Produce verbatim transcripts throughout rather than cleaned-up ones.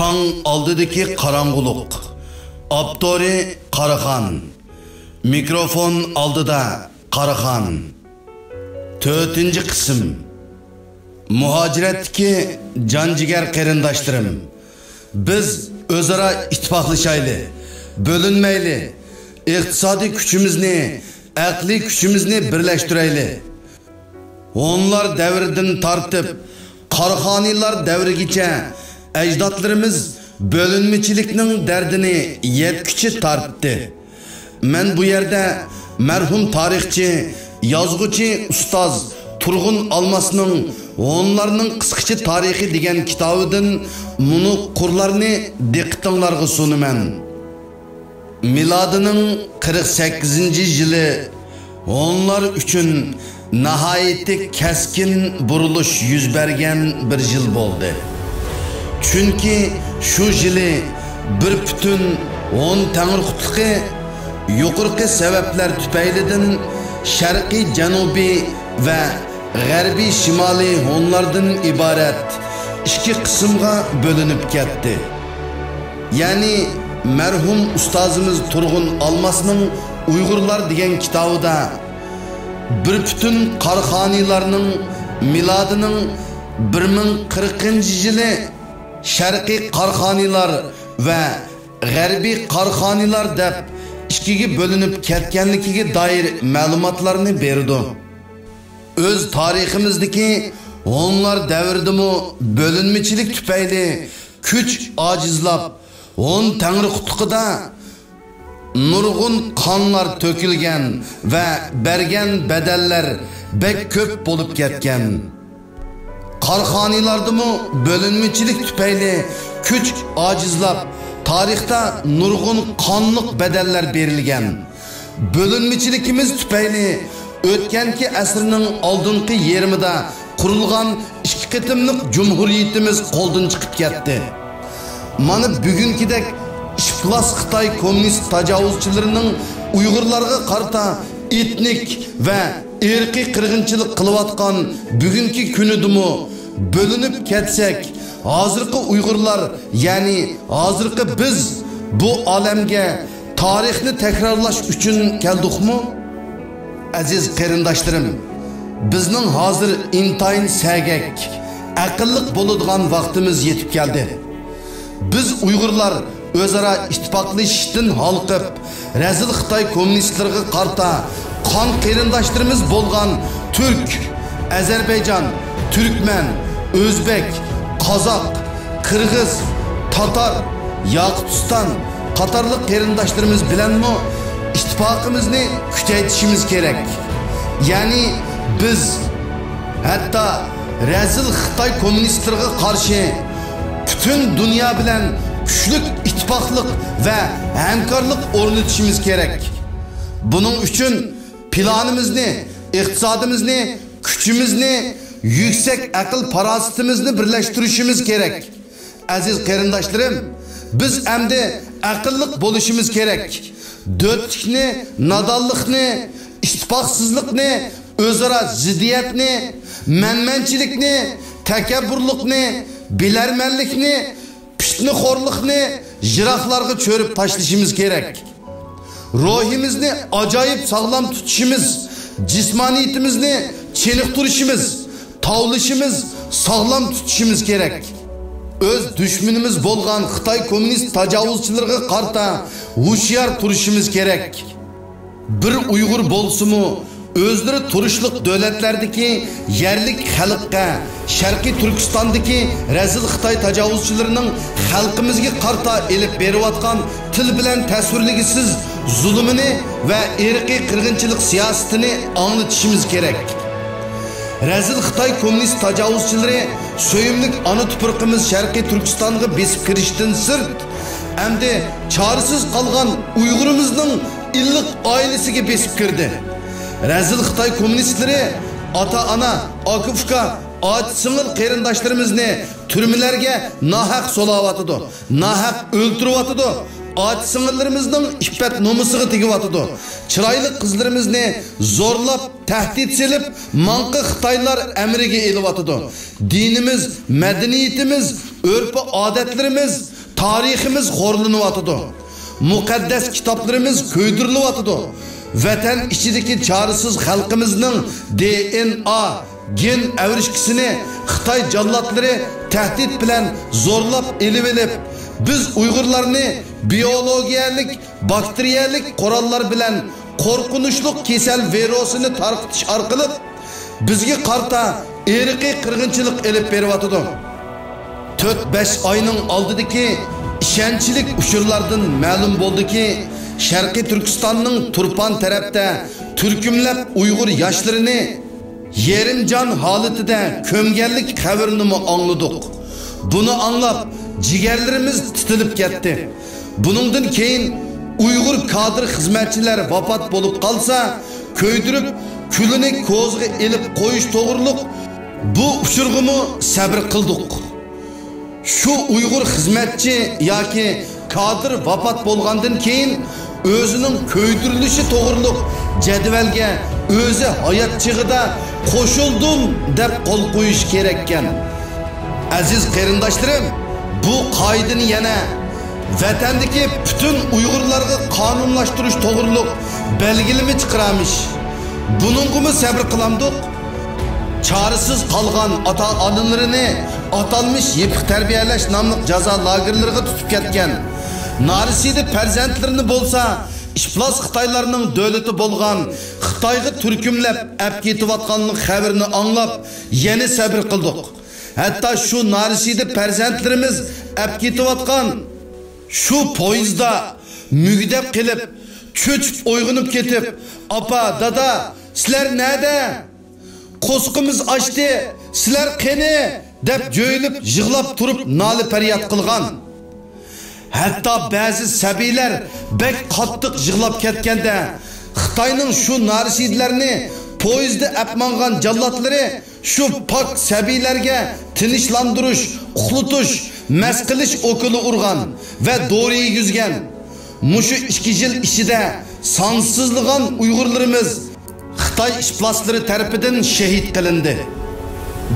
تاڭ ئالدىدىكى قاراڭغۇلۇق. ئاپتورى قاراخان. مىكروفون ئالدىدا قاراخان. تۆتىنچى قىسىم. مۇھاجىرەتتىكى جان-جىگەر قېرىنداشلىرىم، بىز ئۆزئارا ئىتتىپاقلىشايلى، بۆلۈنمەيلى، ئىقتىسادىي كۈچىمىزنى، ئەقلىي كۈچىمىزنى بىرلەشتۈرەيلى. ھونلار دەۋرىدىن تارتىپ قاراخانىيلار دەۋرىگىچە ئەجدادلىرىمىز بۆلۈنمىچىلىكنىڭ دەردىنى يەتكۈچە تارتتى. مەن بۇ يەردە مەرھۇم تارىخچى، يازغۇچى، ئۇستاز تۇرغۇن ئالماسنىڭ ھونلارنىڭ قىسقىچە تارىخى دېگەن كىتابىدىن مۇنۇ قۇرلارنى دىققىتىڭلارغا سۇنىمەن. مىلادىنىڭ قىرىق سەككىزىنچى يىلى ھونلار ئۈچۈن ناھايىتى كەسكىن بۇرۇلۇش يۈز بەرگەن بىر يىل بولدى. چۈنكى شۇ يىلى بىر پۈتۈن ھون تەڭرىقۇتلۇقى يۇقىرىقى سەۋەبلەر تۈپەيلىدىن شەرقىي جەنۇبىي ۋە غەربىي شىمالىي ھونلاردىن ئىبارەت ئىككى قىسىمغا بۆلۈنۈپ كەتتى. يەنى مەرھۇم ئۇستازىمىز تۇرغۇن ئالماسنىڭ ئۇيغۇرلار دېگەن كىتابىدا بىر پۈتۈن قاراخانىيلارنىڭ مىلادىنىڭ بىر مىڭ قىرىقىنچى يىلى شەرقىي قاراخانىيلار ۋە غەربىي قاراخانىيلار دەپ ئىككىگە بۆلۈنۈپ كەتكەنلىكىگە دائىر مەلۇماتلارنى بېرىدۇ. ئۆز تارىخىمىزدىكى ھونلار دەۋرىدىمۇ بۆلۈنمىچىلىك تۈپەيلى كۈچ ئاجىزلاپ، ھون تەڭرىقۇتلۇقىدا نۇرغۇن قانلار تۆكۈلگەن ۋە بەرگەن بەدەللەر بەك كۆپ بولۇپ كەتكەن. قاراخانىيلاردىمۇ بۆلۈنمىچىلىك تۈپەيلى كۈچ ئاجىزلاپ، تارىختا نۇرغۇن قانلىق بەدەللەر بېرىلگەن. بۆلۈنمىچىلىكىمىز تۈپەيلى ئۆتكەنكى ئەسىرنىڭ ئالدىنقى يېرىمىدا قۇرۇلغان ئىككى قېتىملىق جۇمھۇرىيىتىمىز قولدىن چىقىپ كەتتى. مانا بۈگۈنكىدەك ئىپلاس خىتاي كوممۇنىست تاجاۋۇزچىلىرىنىڭ ئۇيغۇرلارغا قارىتا ئېتنىك ۋە ئىرقىي قىرغىنچىلىق قىلىۋاتقان بۈگۈنكى كۈنىدىمۇ بۆلۈنۈپ كەتسەك، ھازىرقى ئۇيغۇرلار، يەنى ھازىرقى بىز بۇ ئالەمگە تارىخنى تەكرارلاش ئۈچۈن كەلدۇقمۇ؟ ئەزىز قېرىنداشلىرىم، بىزنىڭ ھازىر ئىنتايىن سەگەك، ئەقىللىق بولىدىغان ۋاقتىمىز يېتىپ كەلدى. بىز ئۇيغۇرلار ئۆزئارا ئىتتىپاقلىشىشتىن ھالقىپ، رەزىل خىتاي كوممۇنىستلىرىغا قارىتا قان قېرىنداشلىرىمىز بولغان تۈرك، ئەزەربەيجان، تۈركمەن، ئۆزبەك، قازاق، قىرغىز، تاتار، ياقۇتىستان قاتارلىق قېرىنداشلىرىمىز بىلەنمۇ ئىتتىپاقىمىزنى كۈچەيتىشىمىز كېرەك. يەنى بىز ھەتتا رەزىل خىتاي كوممۇنىستلىرىغا قارشى پۈتۈن دۇنيا بىلەن كۈچلۈك ئىتتىپاقلىق ۋە ھەمكارلىق ئورنىتىشىمىز كېرەك. بۇنىڭ ئۈچۈن پىلانىمىزنى، ئىقتىسادىمىزنى، كۈچىمىزنى، يۈكسەك ئەقىل پاراسىتىمىزنى بىرلەشتۈرۈشىمىز كېرەك. ئەزىز قېرىنداشلىرىم، بىز ئەمدى ئەقىللىق بولۇشىمىز كېرەك. دۆتلۈكنى، نادانلىقنى، ئىتتىپاقسىزلىقنى، ئۆزئارا زىددىيەتنى، مەنمەنچىلىكنى، تەكەببۇرلۇقنى، بىلەرمەنلىكنى، پىتنىخورلۇقنى يىراقلارغا چۆرۈپ تاشلىشىمىز كېرەك. روھىمىزنى ئاجايىپ ساغلام تۇتۇشىمىز، جىسمانىيىتىمىزنى چېنىقتۇرۇشىمىز، تاۋلىشىمىز، ساغلام تۇتۇشىمىز كېرەك. ئۆز دۈشمىنىمىز بولغان خىتاي كوممۇنىست تاجاۋۇزچىلىرىغا قارىتا ھوشيار تۇرۇشىمىز كېرەك. بىر ئۇيغۇر بولسىمۇ، ئۆزلىرى تۇرۇشلۇق دۆلەتلەردىكى يەرلىك خەلققە شەرقىي تۈركىستاندىكى رەزىل خىتاي تاجاۋۇزچىلىرىنىڭ خەلقىمىزگە قارىتا ئېلىپ بېرىۋاتقان تىل بىلەن تەسۋىرلىگۈسىز زۇلۇمىنى ۋە ئىرقىي قىرغىنچىلىق سىياسىتىنى ئاڭلىتىشىمىز كېرەك. رەزىل خىتاي كوممۇنىست تاجاۋۇزچىلىرى سۆيۈملۈك ئانا تۇپرىقىمىز شەرقىي تۈركىستانغا بېسىپ كىرىشتىن سىرت، ئەمدى چارىسىز قالغان ئۇيغۇرىمىزنىڭ ئىللىق ئائىلىسىگە بېسىپ كىردى. رەزىل خىتاي كوممۇنىستلىرى ئاتا-ئانا، ئاكا-ئۇكا، ئاچا-سىڭىل قېرىنداشلىرىمىزنى تۈرمىلەرگە ناھەق سولاۋاتىدۇ، ناھەق ئۆلتۈرۈۋاتىدۇ، ئاچا-سىڭىللىرىمىزنىڭ ئىپپەت-نومۇسىغا تېگىۋاتىدۇ، چىرايلىق قىزلىرىمىزنى زورلاپ، تەھدىت سېلىپ، ماڭقا خىتايلار ئەمرىگە ئېلىۋاتىدۇ. دىنىمىز، مەدەنىيىتىمىز، ئۆرپ-ئادەتلىرىمىز، تارىخىمىز خورلىنىۋاتىدۇ. مۇقەددەس كىتابلىرىمىز كۆيدۈرۈلۈۋاتىدۇ. ۋەتەن ئىچىدىكى چارىسىز خەلقىمىزنىڭ دى ئېن ئا گېن ئەۋرىشكىسىنى خىتاي جاللاتلىرى تەھدىت بىلەن زورلاپ ئېلىۋېلىپ، بىز ئۇيغۇرلارنى بىيولوگىيەلىك، باكتېرىيەلىك قوراللار بىلەن قورقۇنچلۇق كېسەل ۋىرۇسىنى تارقىتىش ئارقىلىق بىزگە قارىتا ئىرقىي قىرغىنچىلىق ئېلىپ بېرىۋاتىدۇ. تۆت-بەش ئاينىڭ ئالدىدىكى ئىشەنچلىك ئۇچۇرلاردىن مەلۇم بولدىكى، شەرقىي تۈركىستاننىڭ تۇرپان تەرەپتە تۈركۈملەپ ئۇيغۇر ياشلىرىنى يېرىم جان ھالىتىدە كۆمگەنلىك خەۋىرىنىمۇ ئاڭلىدۇق. بۇنى ئاڭلاپ، جىگەرلىرىمىز تىتىلىپ كەتتى. بۇنىڭدىن كېيىن ئۇيغۇر كادىر خىزمەتچىلەر ۋاپات بولۇپ قالسا، كۆيدۈرۈپ، كۈلىنى كوزىغا ئېلىپ قويۇش توغرۇلۇق بۇ ئۇچۇرغىمۇ سەۋر قىلدۇق. شۇ ئۇيغۇر خىزمەتچى ياكى كادىر ۋاپات بولغاندىن كېيىن، ئۆزىنىڭ كۆيدۈرۈلۈشى توغرۇلۇق جەدۋەلگە ئۆزى ھايات چېغىدا «قوشۇلدۇم» دەپ قول قويۇش كېرەككەن. ئەزىز قېرىنداشلىرىم، بۇ قائىدىنى يەنە ۋەتەندىكى پۈتۈن ئۇيغۇرلارغا قانۇنلاشتۇرۇش توغرۇلۇق بەلگىلىمە چىقىرارمىش. بۇنىڭغىمۇ سەۋر قىلامدۇق؟ چارىسىز قالغان ئاتا-ئانىلىرىنى ئاتالمىش يېپىق تەربىيەلەش ناملىق جازا لاگېرلىرىغا تۇتۇپ كەتكەن نارەسىدە پەرزەنتلىرىنى بولسا ئىپلاس خىتايلارنىڭ دۆلىتى بولغان خىتايغا تۈركۈملەپ ئەپ كېتىۋاتقانلىق خەۋىرىنى ئاڭلاپ يەنە سەۋر قىلدۇق. ھەتتا شۇ نارەسىدە پەرزەنتلىرىمىز ئەپ كېتىۋاتقان شۇ پويىزدا مۈگدەپ قېلىپ، چۆچۈپ ئويغىنىپ كېتىپ، «ئاپا، دادا، سىلەر نەدە؟ قورسىقىمىز ئاچتى، سىلەر قېنى؟» دەپ جۆيلۈپ يىغلاپ تۇرۇپ نالە-پەرياد قىلغان. ھەتتا بەزى سەبىيلەر بەك قاتتىق يىغلاپ كەتكەندە، خىتاينىڭ شۇ نارەسىدىلەرنى پويىزدا ئەپ ماڭغان جاللاتلىرى شۇ پاك سەبىيلەرگە تىنچلاندۇرۇش، ئۇخلىتىش، مەس قىلىش ئوكۇلى ئۇرغان ۋە دورا يېگۈزگەن. مۇشۇ ئىككى يىل ئىچىدە سانسىزلىغان ئۇيغۇرلىرىمىز خىتاي ئىپلاسلىرى تەرىپىدىن شېھىت قىلىندى.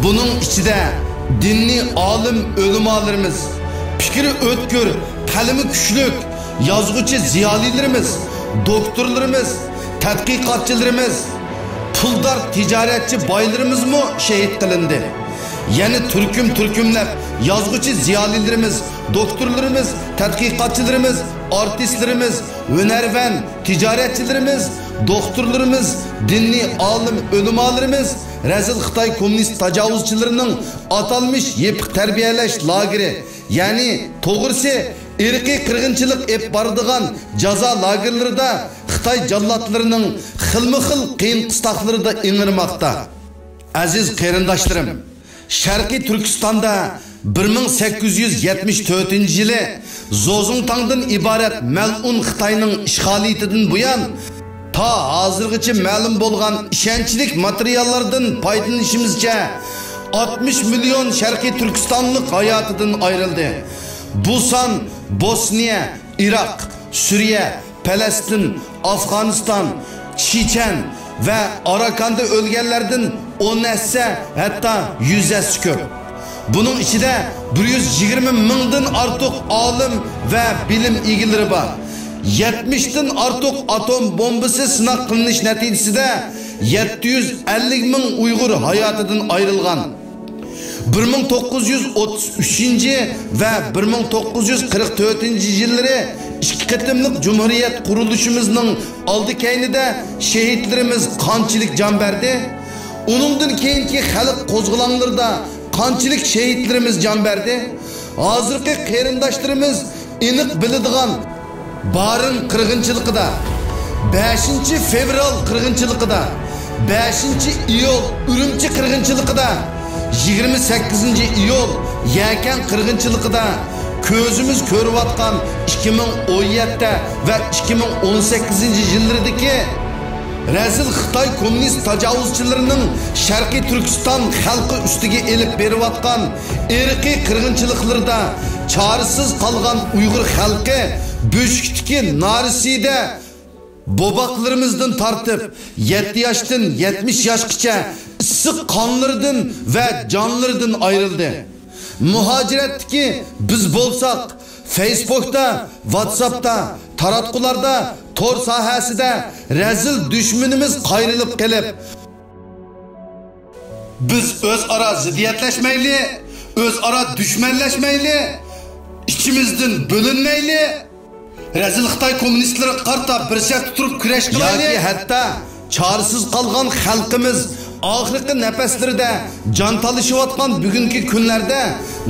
بۇنىڭ ئىچىدە دىنىي ئالىم ئۆلىمالىرىمىز، پىكرى ئۆتكۈر، قەلىمى كۈچلۈك يازغۇچى زىيالىيلىرىمىز، دوكتورلىرىمىز، تەتقىقاتچىلىرىمىز، پۇلدار تىجارەتچى بايلىرىمىزمۇ شېھىت قىلىندى. يەنە تۈركۈم-تۈركۈملەپ يازغۇچى زىيالىيلىرىمىز، دوكتورلىرىمىز، تەتقىقاتچىلىرىمىز، ئارتىسلىرىمىز، ھۈنەرۋەن، تىجارەتچىلىرىمىز، دوختۇرلىرىمىز، دىنىي ئالىم ئۆلىمالىرىمىز رەزىل خىتاي كوممۇنىست تاجاۋۇزچىلىرىنىڭ ئاتالمىش يېپىق تەربىيەلەش لاگېرى، يەنى توغرىسى ئىرقىي قىرغىنچىلىق ئېلىپ بارىدىغان جازا لاگېرلىرىدا خىتاي جاللاتلىرىنىڭ خىلمۇ خىل قىيىن قىستاقلىرىدا ئىڭرىماقتا. ئەزىز قېرىنداشلىرىم، شەرقىي تۈركىستاندا بىر مىڭ سەككىز يۈز يەتمىش تۆتىنچى يىلى زوزۇڭتاڭدىن ئىبارەت مەلئۇن خىتاينىڭ ئىشغالىيىتىدىن بۇيان، تا ھازىرغىچە مەلۇم بولغان ئىشەنچلىك ماتېرىياللاردىن پايدىلىنىشىمىزچە، ئاتمىش مىليون شەرقىي تۈركىستانلىق ھاياتىدىن ئايرىلدى. بۇ سان بوسنىيە، ئىراق، سۈرىيە، پەلەستىن، ئافغانىستان، چېچەن ۋە ئاراكاندا ئۆلگەنلەردىن ئون ھەسسە، ھەتتا يۈز ھەسسە كۆپ. بۇنىڭ ئىچىدە بىر يۈز يىگىرمە مىڭدىن ئارتۇق ئالىم ۋە بىلىم ئىگىلىرى بار. يەتمىشتىن ئارتۇق ئاتوم بومبىسى سىناق قىلىنىش نەتىجىسىدە يەتتە يۈز ئەللىك مىڭ ئۇيغۇر ھاياتىدىن ئايرىلغان. بىر مىڭ توققۇز يۈز ئوتتۇز ئۈچىنچى ۋە بىر مىڭ توققۇز يۈز قىرىق تۆتىنچى يىللىرى ئىككى قېتىملىق جۇمھۇرىيەت قۇرۇلۇشىمىزنىڭ ئالدى كەينىدە شېھىتلىرىمىز قانچىلىك جان بەردى؟ ئۇنىڭدىن كېيىنكى خەلق قوزغىلاڭلىرىدا قانچىلىك شېھىتلىرىمىز جان بەردى؟ ھازىرقى قېرىنداشلىرىمىز ئېنىق بىلىدىغان بارىن قىرغىنچىلىقىدا، بەشىنچى فېۋرال قىرغىنچىلىقىدا، بەشىنچى ئىيۇل ئۈرۈمچى قىرغىنچىلىقىدا، يىگىرمە سەككىزىنچى ئىيۇل يەكەن قىرغىنچىلىقىدا كۆزىمىز كۆرۈۋاتقان ئىككى مىڭ ئون يەتتە ۋە ئىككى مىڭ ئون سەككىزىنچى يىللىرىدىكى رەزىل خىتاي كوممۇنىست تاجاۋۇزچىلىرىنىڭ شەرقىي تۈركىستان خەلقى ئۈستىگە ئېلىپ بېرىۋاتقان ئىرقىي قىرغىنچىلىقلىرىدا چارىسىز قالغان ئۇيغۇر خەلقى بۆشۈكتىكى نارەسىدە بوۋاقلىرىمىزدىن تارتىپ، يەتتە ياشتىن يەتمىش ياشقىچە ئىسسىق قانلىرىدىن ۋە جانلىرىدىن ئايرىلدى. مۇھاجىرەتتىكى بىز بولساق، فېيسبۇكتا، ۋاتساپتا، تاراتقۇلاردا، تور ساھەسىدە رەزىل دۈشمىنىمىز قايرىلىپ قېلىپ، بىز ئۆزئارا زىددىيەتلەشمەيلى، ئۆزئارا دۈشمەنلەشمەيلى، ئىچىمىزدىن بۆلۈنمەيلى، رەزىل خىتاي كوممۇنىستلىرىغا قارىتا بىر سەپتە تۇرۇپ كۈرەش قىلايلى. ياكى ھەتتا چارىسىز قالغان خەلقىمىز ئاخىرقى نەپەسلىرىدە جان تالىشىۋاتقان بۈگۈنكى كۈنلەردە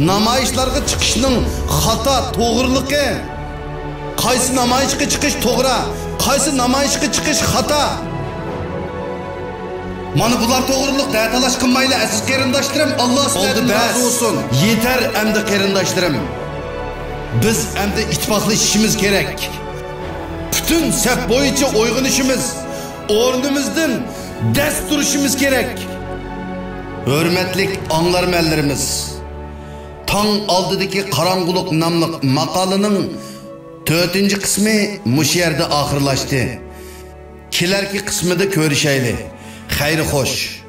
نامايىشلارغا چىقىشنىڭ خاتا، توغرىلىقى، قايسى نامايىشقا چىقىش توغرا، قايسى نامايىشقا چىقىش خاتا؟ مانا بۇلار توغرىلىق دەتالاش قىلمايلى، ئەزىز قېرىنداشلىرىم، ئاللا سىلەردىن رازى بولسۇن. يېتەر ئەمدى، قېرىنداشلىرىم. بىز ئەمدى ئىتتىپاقلىشىشىمىز كېرەك. پۈتۈن سەپ بويىچە ئويغىنىشىمىز، ئورنىمىزدىن دەس تۇرۇشىمىز كېرەك. ھۆرمەتلىك ئاڭلارمەنلىرىمىز، تاڭ ئالدىدىكى قاراڭغۇلۇق ناملىق ماقالىنىڭ تۆتىنچى قىسمى مۇشۇ يەردە ئاخىرلاشتى. كېلەركى قىسمىدا كۆرۈشەيلى. خەير خوش.